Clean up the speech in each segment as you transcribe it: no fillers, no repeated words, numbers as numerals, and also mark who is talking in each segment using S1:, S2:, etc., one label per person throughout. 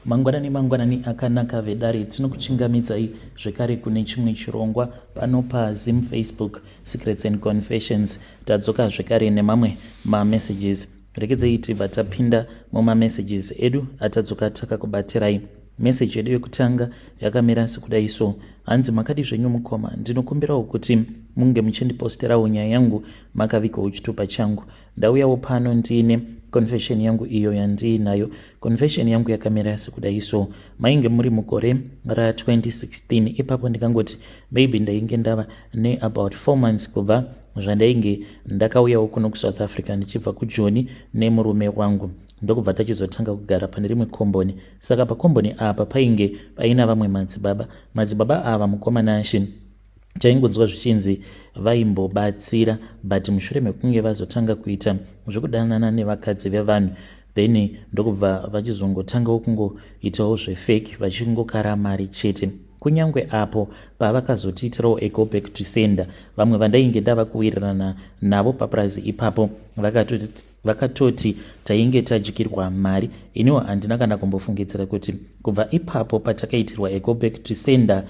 S1: Mangwanani mangwanani akanaka vedare, tinokuchingamidzai zvekare kune chimwe chirongwa pano paZim Facebook Secrets and Confessions. Tadzoka zvekare nemamwe mamessages. Rekedzei tibva tapinda mumamessages edu atadzoka takakubatirai. Message yedu yekutanga yakamira sekudai so. Hanzi makadi zvenyu mukoma, ndinokumbirawo kuti munge muchindiposterawo nyaya yangu makavigawo chitupa changu. Ndauyawo pano ndiine confession yangu iyo yandiinayo. Confession yangu yakamira sekudai so. Mainge muri mugore ra 2016 ipapo ndikangoti maybe ndainge ndava ne about 4 months kubva zvandainge ndakauyawo kuno kuSouth Africa ndichibva kuJoni nemurume wangu, ndokubva tachizotanga kugara pane rimwe komboni. Saka pakomboni apa painge paina vamwe madzibaba. Madzibaba ava, mukoma Nashe, taingonzwa zvichinzi vaimbobatsira, but mushure mekunge vazotanga kuita zvekudanana nevakadzi vevanhu, then ndokubva vachizongotangawo kungoitawo zvefake, vachingokara mari chete. Kunyange apo pavakazotiitirawo a go back to sender, vamwe vandainge ndava kuwirirana navo papurazi ipapo vakatoti tainge tadyirwa mari. Iniwo handina kana kumbofungidzira kuti kubva ipapo patakaitirwa a go back to sender,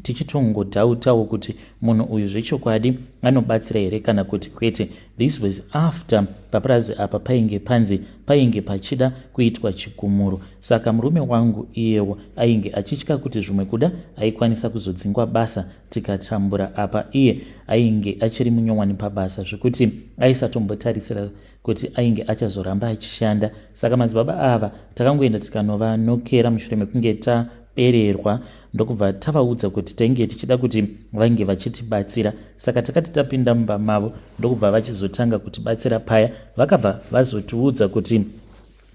S1: tichitongodhautawo kuti munhu uyu zvechokwadi anobatsira here kana kuti kwete. This was after papurazi apa painge panzi painge pachida kuitwa chigumuro. Saka murume wangu iyewo ainge achitya kuti zvimwe kuda aikwanisa kuzodzingwa basa tikatambura. Apa iye ainge achiri munyowani pabasa, zvekuti aisatombotarisira kuti ainge achazoramba achishanda. Saka madzibaba ava takangoenda tikanovanokera mushure mekunge tapererwa, ndokubva tavaudza kuti tainge tichida kuti vange vachitibatsira. Saka takati tapinda mumba mavo, ndokubva vachizotanga kutibatsira paya. Vakabva vazotiudza kuti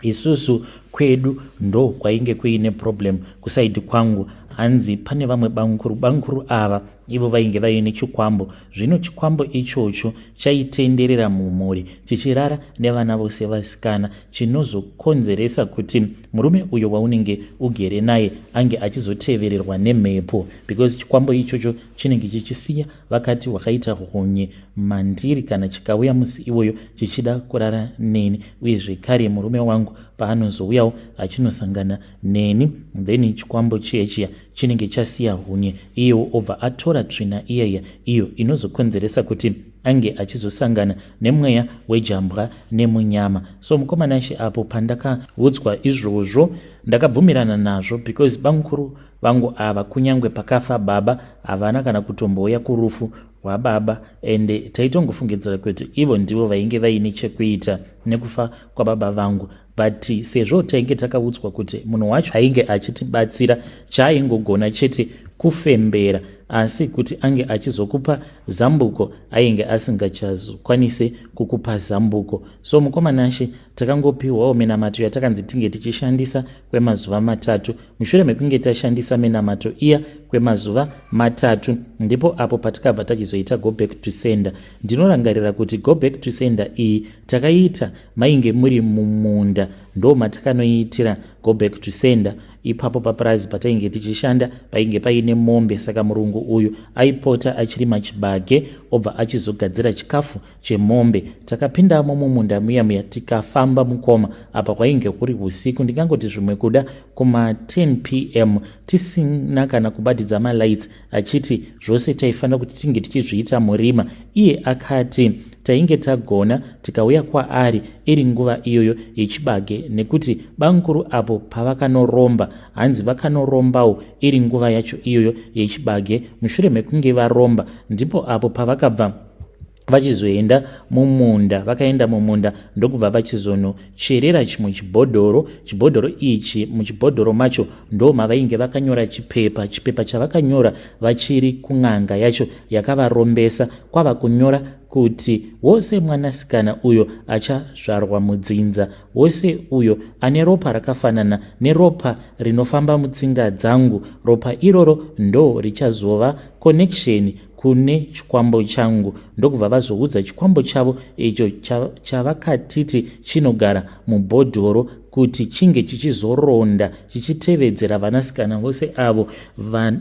S1: isusu kwedu ndo kwainge kuine problem. Kuside kwangu, hanzi pane vamwe bankuru. Bankuru ava ivo vainge vaine chikwambo. Zvino chikwambo ichocho chaitenderera mumhuri chichirara nevana vose vasikana, chinozokonzeresa kuti murume uyo waunenge ugere naye ange achizotevererwa nemhepo, because chikwambo ichocho chinenge chichisiya vakati wakaita hunye mandiri kana chikauya musi iwoyo chichida kurara neni. Uye zvekare murume wangu paanozouyawo achinosangana neni, then chikwambo chiya chiya chinenge chasiya hunye, iyewo obva atora tsvina iyaiya, iyo inozokonzeresa kuti ange achizosangana nemweya wejambwa nemunyama. So mukoma Nashe, apo pandakaudzwa izvozvo ndakabvumirana nazvo, because bamukuru vangu ava, kunyange pakafa baba, havana kana kutombouya kurufu rwababa, ende taitongofungidzira kuti ivo ndivo vainge vaine chekuita nekufa kwababa vangu. But sezvo tainge takaudzwa kuti munhu wacho ainge achitibatsira, chaaingogona chete kufembera, asi kuti ange achizokupa zambuko ainge asingachazokwanise kukupa zambuko. So mukoma Nashe, takangopiwawo minamato yatakanzi tinge tichishandisa kwemazuva 3. Mushure mekunge tashandisa minamato iya kwemazuva 3, ndipo apo patakabva tachizoita go back to sender. Ndinorangarira kuti go back to sender iyi takaiita mainge muri mumunda. Ndo matakanoiitira go back to sender ipapo. Papurazi patainge tichishanda painge paine mombe, saka murungu uyu aipota achirima chibage, obva achizogadzira chikafu chemombe. Takapindamo mumunda muya muya, tikafamba mukoma. Apa kwainge kuri usiku, ndingangoti zvimwe kuda kuma10 p.m., tisina kana kubatidza malights, achiti zvose taifanira kuti tinge tichizviita murima. Iye akati tainge tagona tikauya kwaari iri nguva iyoyo yechibage, nekuti bankuru apo pavakanoromba, hanzi vakanorombawo iri nguva yacho iyoyo yechibage. Mushure mekunge varomba, ndipo apo pavakabva vachizoenda mumunda. Vakaenda mumunda, ndokubva vachizonocherera chimwe chibhodhoro. Chibhodhoro ichi, muchibhodhoro macho ndo mavainge vakanyora chipepa. Chipepa chavakanyora vachiri kun'anga yacho yakavarombesa, kwava kunyora kuti wose mwanasikana uyo achazvarwa mudzinza, wose uyo ane ropa rakafanana neropa rinofamba mutsinga dzangu, ropa iroro ndo richazova connection kune chikwambo changu. Ndokubva vazoudza chikwambo chavo icho chavakatiti chinogara mubhodhoro kuti chinge chichizoronda chichitevedzera vanasikana vose avo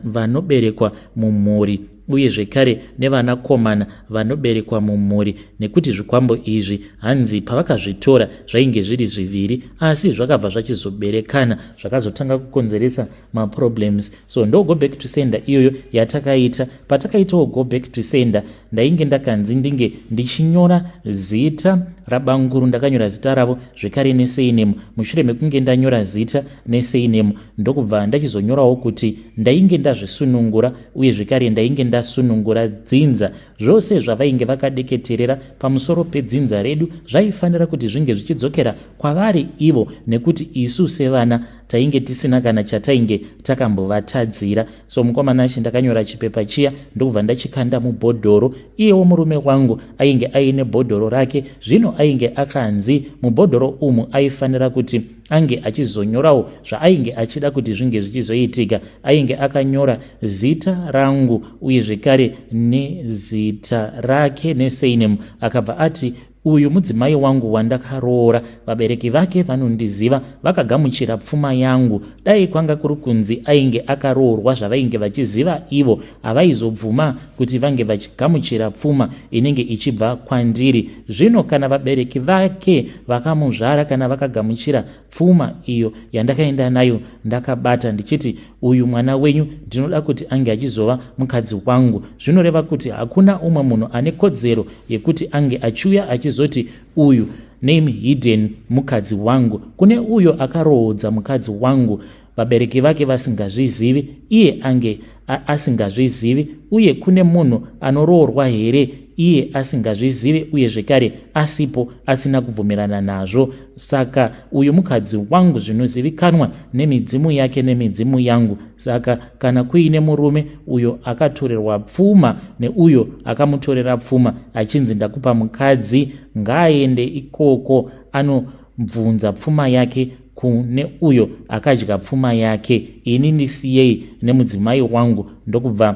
S1: vanoberekwa mumhuri. uye zvekare nevanakomana vanoberekwa mumhuri nekuti zvikwambo izvi hanzi pavakazvitora zvainge zviri zviviri asi zvakabva zvachizoberekana zvakazotanga kukonzeresa maproblems. So ndo go back to sender iyoyo yatakaita. Patakaitawo go back to sender, ndainge ndakanzi ndinge ndichinyora zita rabanguru. Ndakanyora zita ravo zvekare nesurname. Mushure mekunge ndanyora zita nesurname, ndokubva ndachizonyorawo kuti ndainge ndazvisunungura uye zvekare ndainge ndasunungura dzinza. Zvose zvavainge vakadeketerera pamusoro pedzinza redu zvaifanira kuti zvinge zvichidzokera kwavari ivo, nekuti isu sevana tainge tisina kana chatainge takambovatadzira. So mukomana, ndakanyora chipepa chiya, ndokubva ndachikanda mubhodhoro. Iyewo murume wangu ainge aine bhodhoro rake. Zvino ainge akanzi mubhodhoro umu aifanira kuti ange achizonyorawo zvaainge achida kuti zvinge zvichizoitika. Ainge akanyora zita rangu uye zvekare nezita rake nesurname. Akabva ati, "Uyu mudzimai wangu wandakaroora, vabereki vake vanondiziva, vakagamuchira pfuma yangu. Dai kwanga kuri kunzi ainge akaroorwa zvavainge vachiziva ivo, havaizobvuma kuti vange vachigamuchira pfuma inenge ichibva kwandiri. Zvino kana vabereki vake vakamuzvara, kana vakagamuchira pfuma iyo yandakaenda nayo ndakabata ndichiti uyu mwana wenyu ndinoda kuti ange achizova mukadzi wangu, zvinoreva kuti hakuna umwe munhu ane kodzero yekuti ange achiuya achizoti uyu name hidden mukadzi wangu. Kune uyo akaroodza mukadzi wangu vabereki vake vasingazvizivi, iye ange asingazvizivi, uye kune munhu anoroorwa here iye asingazvizivi uye zvekare asipo, asina kubvumirana nazvo? Saka uyu mukadzi wangu, zvinozivikanwa nemidzimu yake nemidzimu yangu. Saka kana kuine murume uyo akatorerwa pfuma neuyo akamutorera pfuma achinzi ndakupa mukadzi, ngaaende ikoko anobvunza pfuma yake kune uyo akadya pfuma yake. Ini ndisiyei nemudzimai wangu." Ndokubva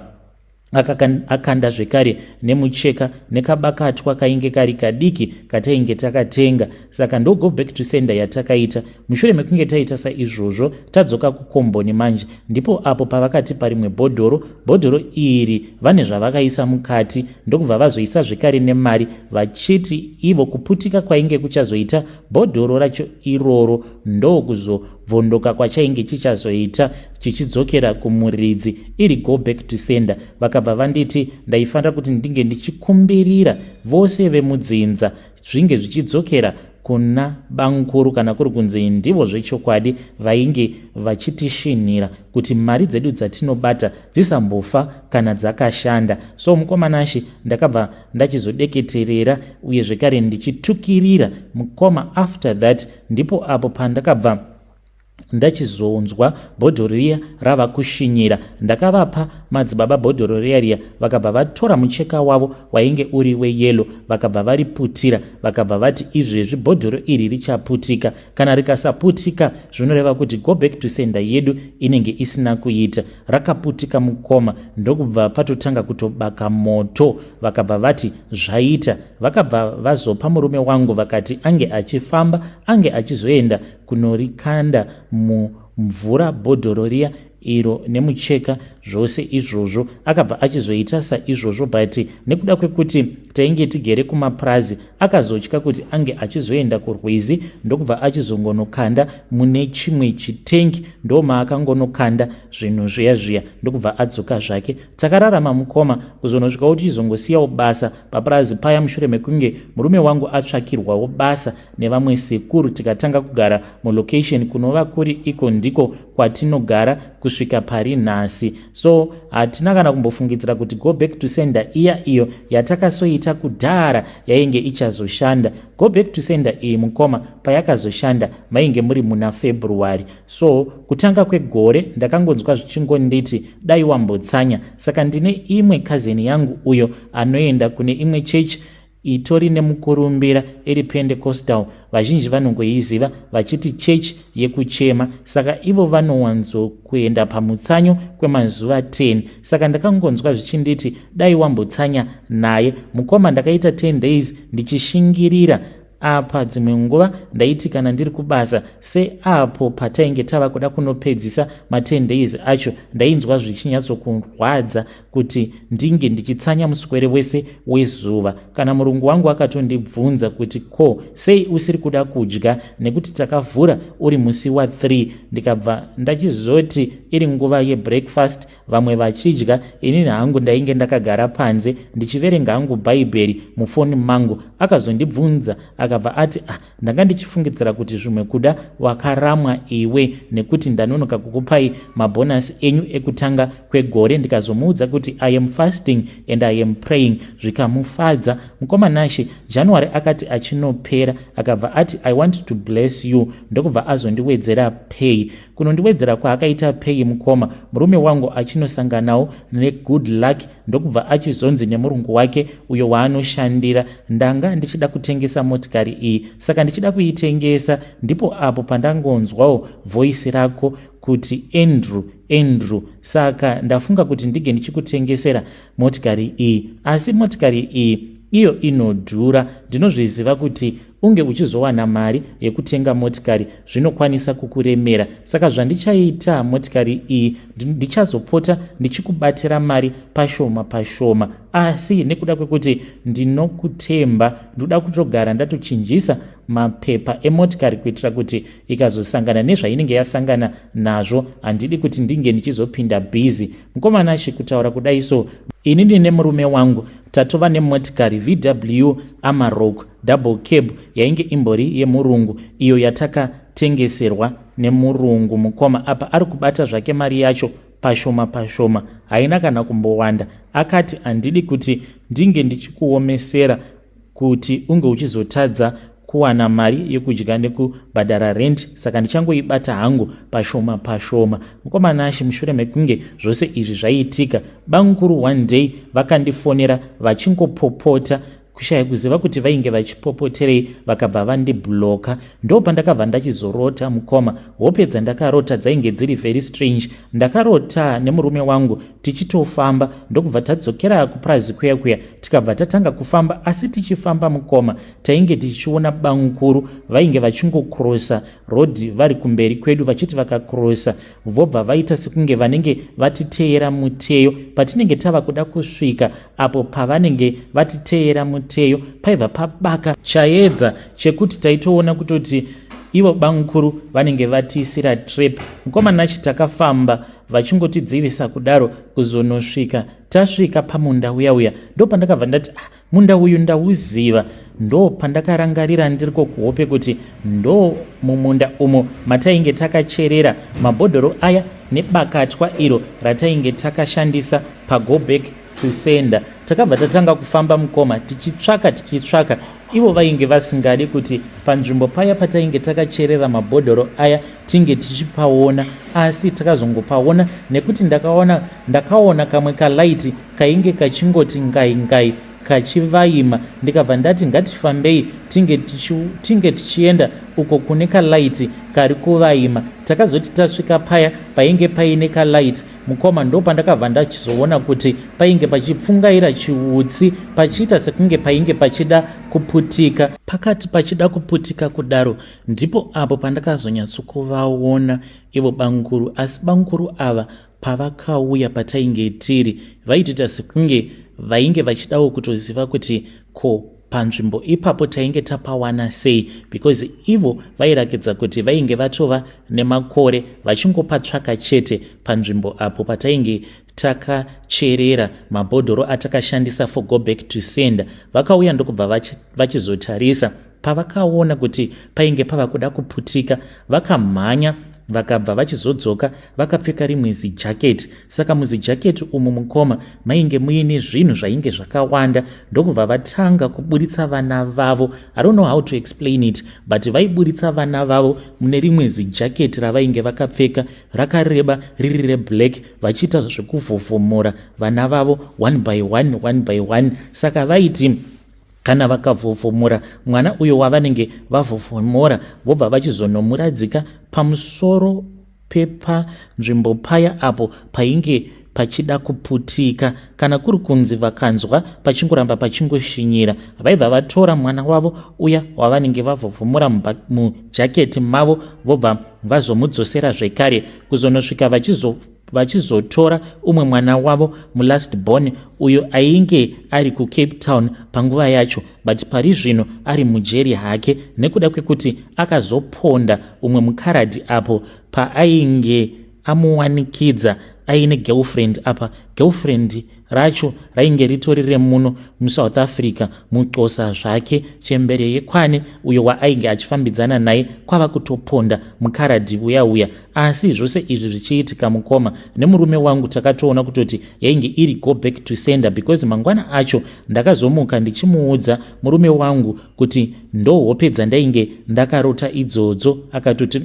S1: akanda zvekare nemucheka nekabakatwa kainge kari kadiki katainge takatenga. Saka ndo go back to sender yatakaita. Mushure mekunge taita saizvozvo, tadzoka kukomboni manje, ndipo apo pavakatipa rimwe bhodhoro. Bhodhoro iri vane zvavakaisa mukati, ndokubva vazoisa zvekare nemari, vachiti ivo kuputika kwainge kuchazoita bhodhoro racho iroro ndokuzobvondoka kwachainge chichazoita chichidzokera kumuridzi, iri go back to sender. Vakabva vanditi ndaifanira kuti ndinge ndichikumbirira vose vemudzinza zvinge zvichidzokera kuna banguru, kana kuri kunzi ndivo zvechokwadi vainge vachitishinhira kuti mari dzedu dzatinobata dzisambofa kana dzakashanda. So mukomanashi, ndakabva ndachizodeketerera uye zvekare ndichitukirira mukoma. After that ndipo apo pandakabva ndachizonzwa bhodhoro riya rava kushinyira. Ndakavapa madzibaba bhodhoro riya riya, vakabva vatora mucheka wavo wainge uri weyellow, vakabva variputira, vakabva vati izvezvi bhodhoro iri richaputika. Kana rikasaputika, zvinoreva kuti go back to sender yedu inenge isina kuita. Rakaputika mukoma, ndokubva patotanga kutobaka moto. Vakabva vati zvaita. Vakabva vazopa murume wangu, vakati ange achifamba, ange achizoenda kunorikanda mumvura bhodhoro riya iro nemucheka zvose izvozvo. Akabva achizoita saizvozvo, but nekuda kwekuti tainge tigere kumapurazi, akazotya kuti ange achizoenda kurwizi, ndokubva achizongonokanda mune chimwe chitengi. Ndo maakangonokanda zvinhu zviya zviya, ndokubva adzoka zvake. Takararama mukoma, kuzonosvikawo tichizongosiyawo basa papurazi paya mushure mekunge murume wangu atsvakirwawo basa nevamwe sekuru, tikatanga kugara mulocation, kunova kuri iko ndiko kwatinogara kusvika pari nhasi. So hatina kana kumbofungidzira kuti go back to sender iya iyo yatakasoita kudhara yainge ichazoshanda. Go back to sender iyi mukoma, payakazoshanda mainge muri muna February. So kutanga kwegore ndakangonzwa zvichingonditi dai wambotsanya. Saka ndine imwe cousin yangu uyo anoenda kune imwe chechi itori nemukurumbira, iri Pentecostal, vazhinji vanongoiziva vachiti chechi yekuchema. Saka ivo vanowanzokuenda pamutsanyo kwemazuva 10. Saka ndakangonzwa zvichinditi dai wambotsanya naye mukoma. Ndakaita 10 days ndichishingirira. Apa dzimwe nguva ndaiti kana ndiri kubasa seapo patainge tava kuda kunopedzisa ma10 days acho, ndainzwa zvichinyatsokurwadza kuti ndinge ndichitsanya muswere wese wezuva. Kana murungu wangu akatondibvunza kuti, "Ko sei usiri kuda kudya, nekuti takavhura uri musi wa3?" Ndikabva ndachizoti iri nguva yebreakfast, vamwe vachidya, inini hangu ndainge ndakagara panze ndichiverenga hangu Bhaibheri mufoni mangu. Akazondibvunza akabva ati, "Ah, ndanga ndichifungidzira kuti zvimwe kuda wakaramwa iwe, nekuti ndanonoka kukupai mabhonasi enyu ekutanga kwegore." Ndikazomuudza kuti I am fasting and I am praying, zvikamufadza. Mukoma Nashe, January akati achinopera, akabva ati, "I want to bless you," ndokubva azondiwedzera pay. Kunondiwedzera kwaakaita pay, mukoma, murume wangu achinosanganawo negood luck, ndokubva achizonzi nemurungu wake uyo waanoshandira, "Ndanga ndichida kutengesa motikari iyi, saka ndichida kuitengesa, ndipo apo pandangonzwawo voice rako kuti Andrew, Andrew, saka ndafunga kuti ndige ndichikutengesera motikari iyi. Asi motikari iyi iyo inodhura. Ndinozviziva kuti unge uchizowana mari yekutenga motikari zvinokwanisa kukuremera. Saka zvandichaita, motikari iyi ndichazopota ndichikubatira mari pashoma pashoma. Asi nekuda kwekuti ndinokutemba, ndoda kutogara ndatochinjisa mapepa emotikari kuitira kuti ikazosangana nezvainenge yasangana nazvo, handidi kuti ndinge ndichizopinda busy." Mukoma Nashe, kutaura kudai so, inini nemurume wangu tatova nemotikari VW Amarok double cab yainge imbori yemurungu, iyo yatakatengeserwa nemurungu. Mukoma, apa ari kubata zvake mari yacho pashoma pashoma, haina kana kumbowanda. Akati, "Handidi kuti ndinge ndichikuomesera kuti unge uchizotadza kuwana mari yekudya nekubhadhara rent, saka ndichangoibata hangu pashoma pashoma." Mukoma Nashe, mushure mekunge zvose izvi zvaitika, bamukuru one day vakandifonera vachingopopota. Kushaya kuziva kuti vainge vachipopoterei, vakabva vandibloka. Ndo pandakabva ndachizorota, mukoma. Hope dzandakarota dzainge dziri very strange. Ndakarota nemurume wangu tichitofamba, ndokubva tadzokera kupurazi kuya kuya, tikabva tatanga kufamba. Asi tichifamba, mukoma, tainge tichiona bamukuru vainge vachingokrosa road vari kumberi kwedu. Vachiti vakakrosa, vobva vaita sekunge vanenge vatiteera muteyo. Patinenge tava kuda kusvika apo pavanenge vatiteera muteyo, paibva pabaka chaedza chekuti taitoona kutoti ivo bamukuru vanenge vatiisira trap. Mukoma Nashe, takafamba vachingotidzivisa kudaro kuzonosvika tasvika pamunda uya uya. Ndo pandakabva ndati, "Ah, munda uyu ndauziva." Ndo pandakarangarira ndiriko kuhope kuti ndo mumunda umo matainge takacherera mabhodhoro aya nebakatwa iro ratainge takashandisa pago back to sender. Takabva tatanga kufamba, mukoma, tichitsvaka, tichitsvaka. Ivo vainge vasingadi kuti panzvimbo paya patainge takacherera mabhodhoro aya tinge tichipaona, asi takazongopaona nekuti ndakaona kamwe kalight kainge kachingoti ngai ngai kachivaima. Ndikabva ndati, "Ngatifambei tinge tichienda uko kune kalight kari kuvaima." Takazoti tasvika paya painge paine kalight, mukoma, ndo pandakabva ndachizoona kuti painge pachipfungaira chiutsi, pachiita sekunge painge pachida kuputika. Pakati pachida kuputika kudaro, ndipo apo pandakazonyatsokuvaona ivo bamukuru. Asi bamukuru ava pavakauya patainge tiri, vaitoita sekunge vainge vachidawo kutoziva kuti ko panzvimbo ipapo tainge tapawana sei, because ivo vairakidza kuti vainge vatova nemakore vachingopatsvaka chete panzvimbo apo patainge takacherera mabhodhoro atakashandisa for go back to sender. Vakauya ndokubva vachizotarisa. Pavakaona kuti painge pava kuda kuputika, vakamhanya, vakabva vachizodzoka vakapfeka rimwe zijaketi. Saka muzijaketi umu, mukoma, mainge muine zvinhu zvainge zvakawanda. Ndokubva vatanga kuburitsa vana vavo. I don't know how to explain it, but vaiburitsa vana vavo mune rimwe zijaketi ravainge vakapfeka rakareba, riri reblack, vachiita zvekuvhovhomora vana vavo one by one, one by one. Saka vaiti kana vakavhovhomora mwana uyo wavanenge vavhovhomora, vobva vachizonomuradzika pamusoro pepanzvimbo paya apo painge pachida kuputika. Kana kuri kunzi vakanzwa pachingoramba pachingoshinyira, vaibva vatora mwana wavo uya wavanenge vavhovhomora mujaketi mavo, vobva vazomudzosera zvekare kuzonosvika vachizotora umwe mwana wavo, mulast born, uyo ainge ari kuCape Town panguva yacho, but pari zvino ari mujeri hake nekuda kwekuti akazoponda umwe mukaradhi apo paainge amuwanikidza aine girlfriend. Apa girlfriend racho rainge ritori remuno muSouth Africa, muXhosa zvake, chembere yekwane, uyo waainge achifambidzana naye, kwava kutoponda mukaradhi uya uya. Asi zvose izvi zvichiitika, mukoma, nemurume wangu takatoona kutoti yainge iri go back to sender, because mangwana acho ndakazomuka ndichimuudza murume wangu kuti ndo hope dzandainge ndakarota idzodzo. Akatoti,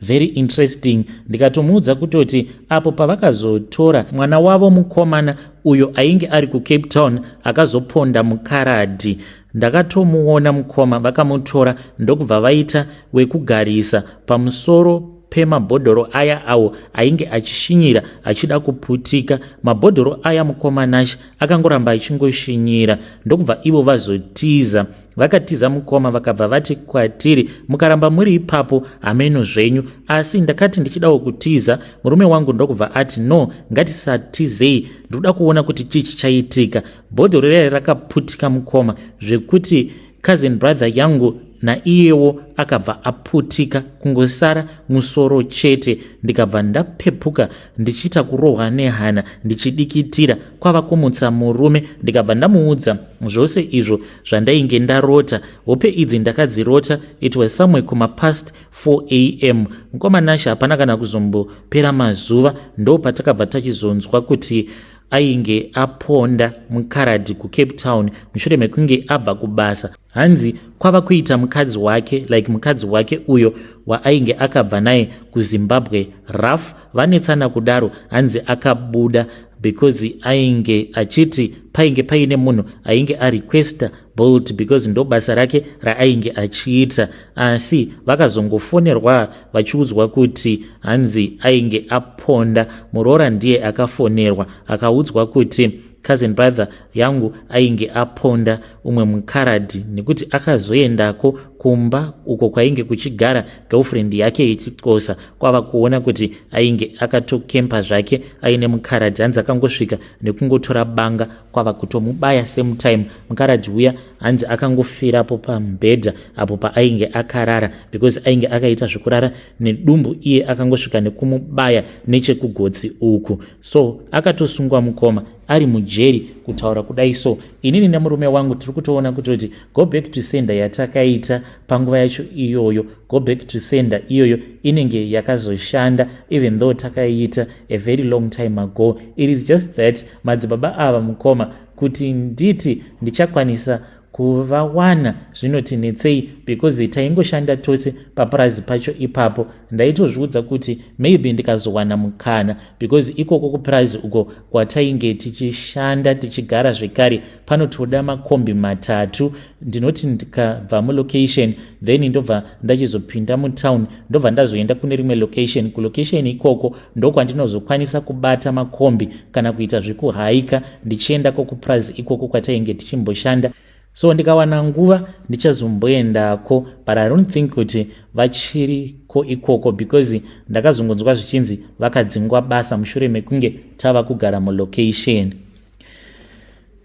S1: very interesting." Ndikatomuudza kutoti apo pavakazotora mwana wavo mukomana uyo ainge ari kuCape Town akazoponda mukaradhi, ndakatomuona mukoma, vakamutora ndokubva vaita wekugarisa pamusoro pemabhodhoro aya awo ainge achishinyira achida kuputika. Mabhodhoro aya, mukoma Nash, akangoramba achingoshinyira, ndokubva ivo vazotiza. Vakatiza, mukoma, vakabva vati kwatiri, "Mukaramba muri ipapo, hameno zvenyu." Asi ndakati ndichidawo kutiza, murume wangu ndokubva ati, "No, ngatisatizei, ndinoda kuona kuti chii chichaitika." Bhodhoro rairai rakaputika, mukoma, zvekuti cousin brother yangu naiyewo akabva aputika, kungosara musoro chete. Ndikabva ndapepuka ndichiita kurohwa nehana, ndichidikitira, kwava kumutsa murume. Ndikabva ndamuudza zvose izvo zvandainge ndarota. Hope idzi ndakadzirota, it was somewhere kumapast 4 a.m. Mukoma Nashe, hapana kana kuzombopera mazuva, ndo patakabva tachizonzwa kuti ainge aponda mukaradhi kuCape Town mushure mekunge abva kubasa. Hanzi kwava kuita mukadzi wake, like mukadzi wake uyo waainge akabva naye kuZimbabwe rough, vanetsana kudaro, hanzi akabuda because ainge achiti painge paine munhu ainge arequesta Bolt, because ndo basa rake raainge achiita. Asi vakazongofonerwa vachiudzwa kuti hanzi ainge aponda muroora. Ndiye akafonerwa akaudzwa kuti cousin brother yangu ainge aponda umwe mukaradhi, nekuti akazoendako kumba uko kwainge kuchigara girlfriend yake yechiXhosa, kwava kuona kuti ainge akatokempa zvake aine mukaradhi. Hanzi akangosvika nekungotora banga, kwava kutomubaya same time. Mukaradhi uya hanzi akangofirapo pamubhedha apo paainge akarara, because ainge akaita zvekurara nedumbu. Iye akangosvika nekumubaya nechekugotsi uku. So akatosungwa, mukoma, ari mujeri kutaura kudai. So inini nemurume wangu tiri kutoona kutoti go back to sender yatakaita panguva yacho iyoyo, go back to sender iyoyo inenge yakazoshanda, even though takaiita a very long time ago. It is just that madzibaba ava, mukoma, kuti nditi ndichakwanisa kuvawana zvinotinetsei, because taingoshanda tose papurazi pacho ipapo. Ndaitozviudza kuti maybe ndikazowana mukana, because ikoko kupurazi uko kwatainge tichishanda, tichigara zvekare, panotoda makombi matatu. Ndinoti ndikabva mulocation, then ndobva ndachizopinda mutown, ndobva ndazoenda kune rimwe location. Kulocation ikoko ndokwandinozokwanisa kubata makombi kana kuita zvekuhaika ndichiendako kupurazi ikoko kwatainge tichimboshanda. So ndikawana nguva ndichazomboendako, but I don't think kuti vachiriko ikoko, because ndakazongonzwa zvichinzi vakadzingwa basa mushure mekunge tava kugara mulocation.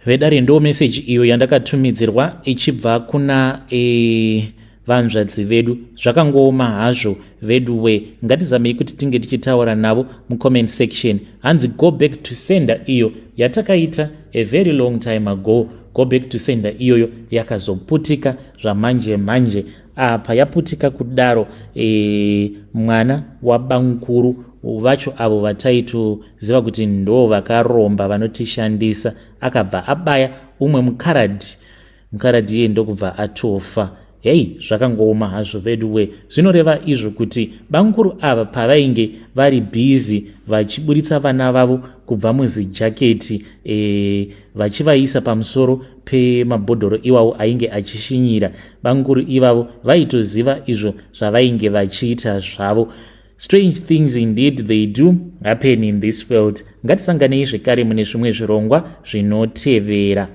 S1: Vedare, ndo meseji iyo yandakatumidzirwa ichibva kuna vanzvadzi vedu. Zvakangooma hazvo vedu we. Ngatizamei kuti tinge tichitaura navo mucomment section. Hanzi go back to sender iyo yatakaita a very long time ago, go back to sender iyoyo yakazoputika zvamanje manje. Apa yaputika kudaro, mwana wabamukuru vacho avo vataitoziva kuti ndo vakaromba vanotishandisa, akabva abaya umwe mukaradhi. Mukaradhi iye ndokubva atofa. Hei, zvakangooma hazvo vedu we. Zvinoreva izvo kuti bamukuru ava pavainge vari busy vachiburitsa vana vavo kubva muzijaketi, vachivaisa pamusoro pemabhodhoro iwawo ainge achishinyira, bamukuru ivavo vaitoziva izvo zvavainge vachiita zvavo. Strange things indeed, they do happen in this world. Ngatisanganei zvekare mune zvimwe zvirongwa zvinotevera.